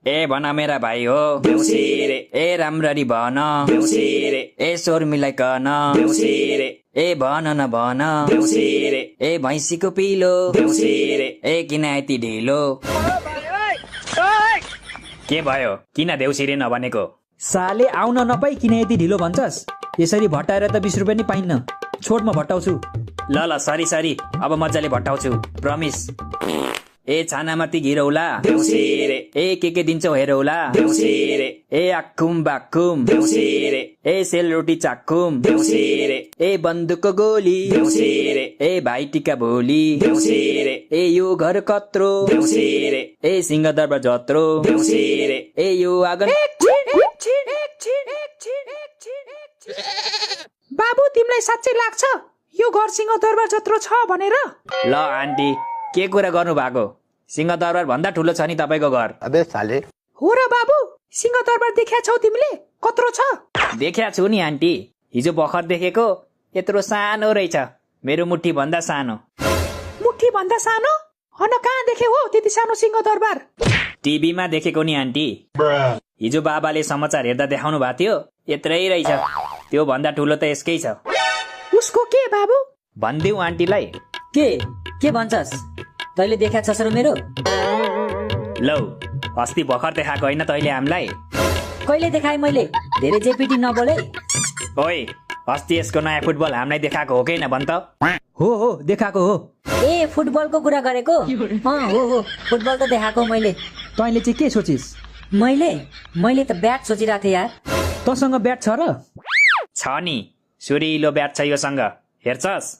ए भन मेरा भाइ हो देउसी रे ए राम्ररी भन देउसी रे ए स्वर मिलाइकन देउसी रे ए भन न भन देउसी रे ए भैँसीको पिलो देउसी रे ए किन यति ढिलो के भयो किन देउसी रे नभनेको साले आउन नपाई किन यति ढिलो भन्छस् यसरी भट्टाएर त 20 रुपैयाँ नि पाइन्न छोड म भट्टाउँछु ल सरी अब मजाले भट्टाउँछु प्रमिस ए छानामाथि घिरौला देउसी रे ए के दिन्छौ हेरौला देउसी रे ए आक्कुम बाक्कुम देउसी रे ए सेलरोटी चाक्कुम देउसी रे ए बन्दुकको गोली देउसी रे ए भाइटिका भोली देउसी रे ए यो घर कत्रो देउसी रे ए सिंहदरबार जत्रो देउसी रे ए यो आँगन बाबु तिमीलाई साँच्चै लाग्छ यो घर सिंहदरबार जत्रो छ भनेर ल आन्टी के कुरा गर्नु भएको सिंहदरबार भन्दा ठुलो छ नि तपाईको घर अबे साले हो र बाबु सिंहदरबार देख्या छौ तिमीले कत्रो छ देख्या छु नि आन्टी हिजो भर्खर देखेको यत्रो सानो रहेछ मेरो मुट्ठी भन्दा सानो मुट्ठी भन्दा सानो हन कहाँ देखे हो त्यति सानो सिंहदरबार टिभीमा देखेको नि आन्टी हिजो बाबाले समाचार हेर्दा देखाउनु भएको थियो यत्रै रहेछ त्यो भन्दा ठुलो त यसकै छ उसको के बाबु भन्दिउ आन्टीलाई के भन्छस् तैले देखा छस् र मेरो लौ अस्ति भर्खर देखाएको होइन तैले हामीलाई कहिले देखाए मैले धेरै जेपिटी नबोले ओइ अस्ति यसको नयाँ फुटबल हामीलाई देखाएको हो कि न भन् त हो देखाएको हो ए फुटबलको कुरा गरेको हो फुटबल त देखाएको मैले तैले चाहिँ के सोचिस् मैले त ब्याट सोचिरहेको थिएँ यार तसँग ब्याट छ र छ नि सुरिलो ब्याट छ योसँग हेर्छस्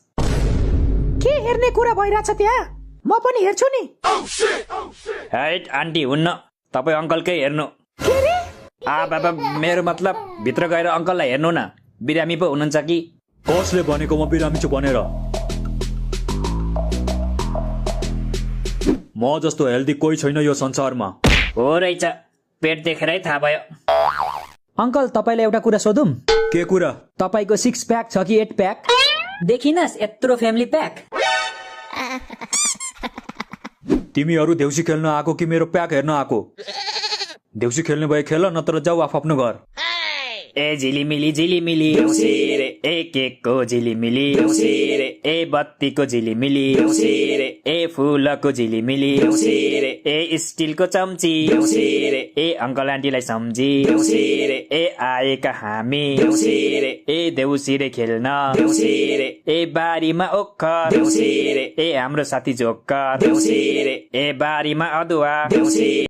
के हेर्ने कुरा भइरहेछ त्यहाँ म पनि हेर्छु नि हैट आन्टी हुन्न तपाईँ अङ्कलकै हेर्नु बाबा मेरो मतलब भित्र गएर अङ्कललाई हेर्नु न बिरामी पो हुनुहुन्छ कि कसले भनेको म बिरामी छु भनेर म जस्तो हेल्दी कोही छैन यो संसारमा हो रहेछ पेट देखेरै थाहा भयो अङ्कल तपाईलाई एउटा कुरा सोधौं के कुरा तपाईको 6 प्याक छ कि 8 प्याक देखिनस् यत्रो फ्यामिली प्याक तिमीहरू देउसी खेल्न आको कि मेरो प्याक हेर्न आको देउसी खेल्ने भए खेल नत्र जाऊ आफ्नो घर ए झिलिमिली देउसी रे ए केकको झिलिमिली देउसी रे ए बत्तीको झिलिमिली देउसी रे ए फुलको झिलिमिली देउसी रे ए स्टिलको चम्ची देउसी रे ए अङ्कल आन्टीलाई सम्झी देउसी रे ए आएका हामी देउसी रे ए देउसी रे खेल्न देउसी रे ए बारीमा ओखर देउसी रे ए हाम्रो साथी जोकर देउसी रे ए बारीमा अदुवा देउसी